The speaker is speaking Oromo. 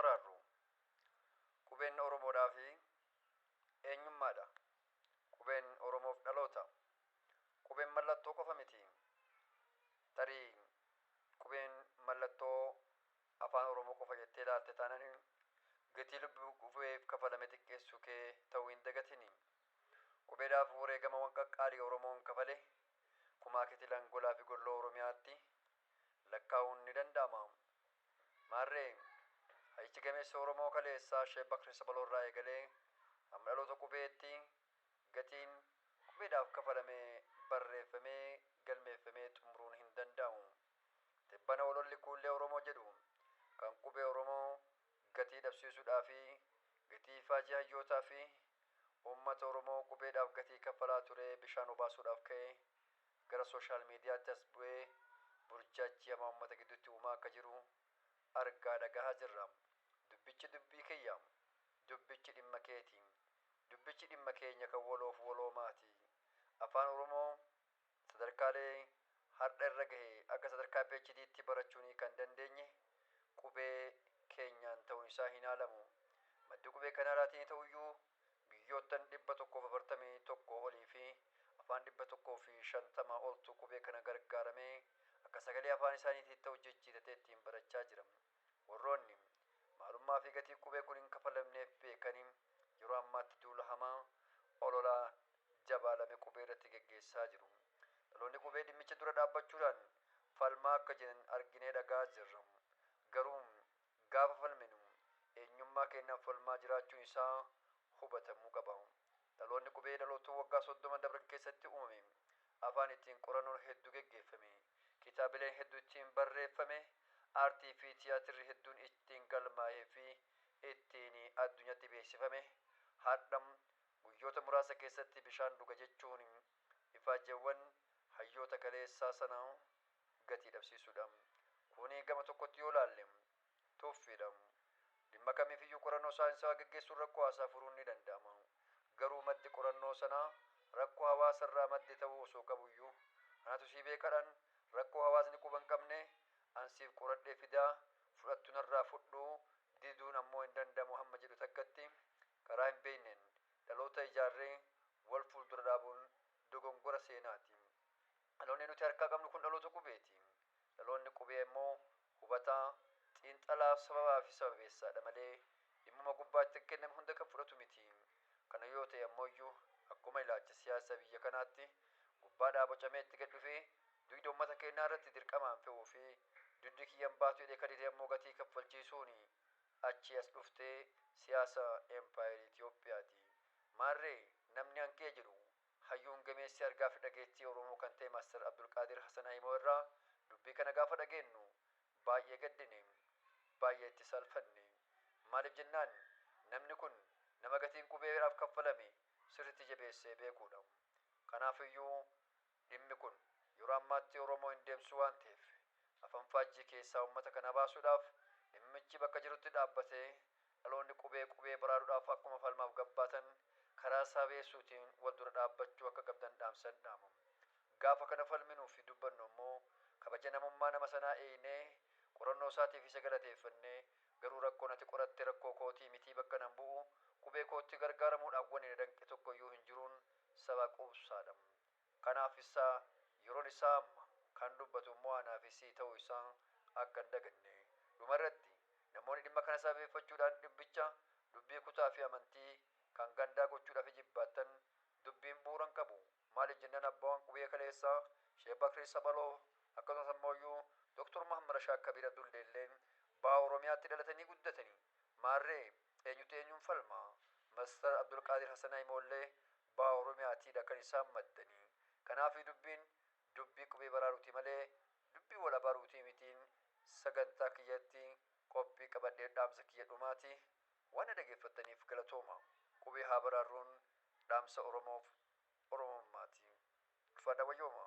Baraarru. Qubeen Oromoodhaa fi eenyummaadha. Qubeen Oromoof dhaloota. Qubeen mallattoo qofa miti. Tarii qubeen mallattoo afaan Oromoo qofa jettee ilaalte taanaan gatii lubbuu qubeef kafalame xiqqeessuu kee ta'uu hin dagatini. Qubeedhaaf wareegama waan qaqqaalii Oromoon kafale kumaa kitilaan golaa fi golloo Oromiyaatti lakkaa'uun ni danda'ama. Maarree hayichi gameessa Oromoo kaleessaa Sheek Bakri Sabaloorraa eegalee hamma dhaloota qubeetti gatiin qubeedhaaf kafalame barreeffamee galmeeffamee xumuruun hin danda'amu. Tibbana ololli kuullee Oromoo jedhu kan qubee Oromoo gatii dhabsiisuudhaa fi gatii ifaajii hayyootaa fi uummata Oromoo qubeedhaaf gatii kaffalaa ture bishaan obaasuudhaaf ka'ee gara sooshaal miidiyaatti as bu'ee burjaajii hamaa uummata gidduutti uumaa akka jiru argaa dhagahaa jirra. Dubbichi dubbii kiyya. Dubbichi dhimma keeti. Dubbichi dhimma keenya kan waloof waloomaati. Afaan Oromoo sadarkaalee har'a irra gahe akka sadarkaa PhD'tti barachuun kan dandeenye qubee keenyaan ta'uun isaa hin haalamu. Maddi qubee kanaa laatiin ta'uyyuu biyyoottan 141 olii fi afaan 150 oltu qubee kana gargaaramee akka sagalee afaan isaaniitiin ta'u jijjiiratee ittiin barachaa jira. Warroonni maalummaa fi gatii qubee kun hin kafalamneef beekanii yeroo ammaatti duula hamaa ololaa jabaalame qubee irratti geggeessaa jiru. Dhaloonni qubee dhimmicha dura dhaabbachuudhaan falmaa akka jiran arginee dhagaa jirra. Garuu gaafa falminu eenyummaa keenyaaf falmaa jiraachuun isaa hubatamuu qaba. Dhaloonni qubee dhaloota waggaa 30 dabran keessatti uumame afaan ittiin qorannoon hedduu geggeeffame, kitaabileen hedduu ittiin barreeffame, aartii fi tiyaatirri hedduun ittiin galmaa'ee fi ittiin addunyaatti beeksifame har'a guyyoota muraasa keessatti bishaan dhuga jechuun ifaajjeewwan hayyoota kaleessaa sana gatii dhabsiisuudha. Kuni gama tokkotti yoo laalle tuffiidha. Dhimma kamiifiyyuu qorannoo saayinsawaa geggeessuun rakkoo hawaasaa furuun ni danda'ama. Garuu maddi qorannoo sanaa rakkoo hawaasarraa madde ta'uu osoo qabuyyuu anatu sii beekadhaan rakkoo hawaasni quba hin qabne ansiif qoradhee fidaa fudhattu narraa fudhuu diduun ammoo hin danda'amu hamma jedhu takkatti karaa hin beekneen dhaloota ijaarree wal fuuldura dhaabuun dogongora seenaati. Dhaloonni nuti harkaa qabnu kun dhaloota qubeeti. Dhaloonni qubee immoo hubataa, xiinxalaa sababaa fi sababeessaadha malee dhimmuma gubbaatti kenname hunda kan fudhatu miti. Kana yoo ta'e ammoo iyyuu akkuma ilaalcha siyaasa biyya kanaatti gubbaadhaa bocamee itti gad dhufee dugda uummata keenyaa irratti dirqamaan fe'uu fi dugdi kiyyan baatu jedhee kadhate ammoo gatii kaffalchiisuun achi as dhuftee siyaasa empaayerii Itoophiyaati. Maarree namni hankee jedhu hayyuun gameessi argaa fi dhageettii Oromoo kan ta'e Maaster Abdulqaadir Hasan Hayimoo irraa dubbii kana gaafa dhageenyu baay'ee gaddine, baay'ee itti salphanne. Maaliif jennaan namni kun nama gatiin qubeedhaaf kaffalame sirriitti jabeessee beekuudha. Kanaafiyyuu dhimmi kun yeroo ammaatti Oromoo hin deemsu waan ta'eef afaan faajjii keessaa uummata kana baasuudhaaf dhimmichi bakka jirutti dhaabbatee dhaloonni qubee qubee baraaruudhaaf akkuma falmaaf gabbaatan karaa sabeessuutiin wal dura dhaabbachuu akka qabdan dhaamsan dhaamu. Gaafa kana falminuu fi dubbannu immoo kabaja namummaa nama sanaa eeynee qorannoo isaatiif isa galateeffannee garuu rakkoo nati qoratte rakkoo kootii mitii bakka nan bu'u qubee kootti gargaaramuudhaaf wanni na danqe tokko iyyuu hin jiruun saba quubsaadha. Kanaaf isaa yeroon isaa amma kan dubbatu immoo anaafis ta'uu isaa akka hin daganne. Dhumarratti namoonni dhimma kana sababeeffachuudhaan dhibbicha dubbii kutaa fi amantii kan gandaa gochuudhaaf jibbaattan dubbiin bu'uura hin qabu. Maaliif jennaan abbaan qubee kaleessaa Sheek Bakrii Sabaloo akkasumas ammoo iyyuu Dooktor Mahammad Rashaad Kabiir Abdulleelleen baha Oromiyaatti dhalatanii guddatanii maarree eenyutu eenyuun falma? Master Abdulqaadir Hasan Hayimoollee baha Oromiyaatiidha kan isaan maddanii. Kanaaf dubbiin dubbii qubee baraaruuti malee dubbii wal abaaruutii mitiin sagantaa kiyyatti qophii qabadhee dhaamsa kiyya dhumaati. Waan na dhageeffattaniif galatooma. Qubee haa baraarruun dhaamsa Oromoof Oromummaati. Ulfaadha wayyooma.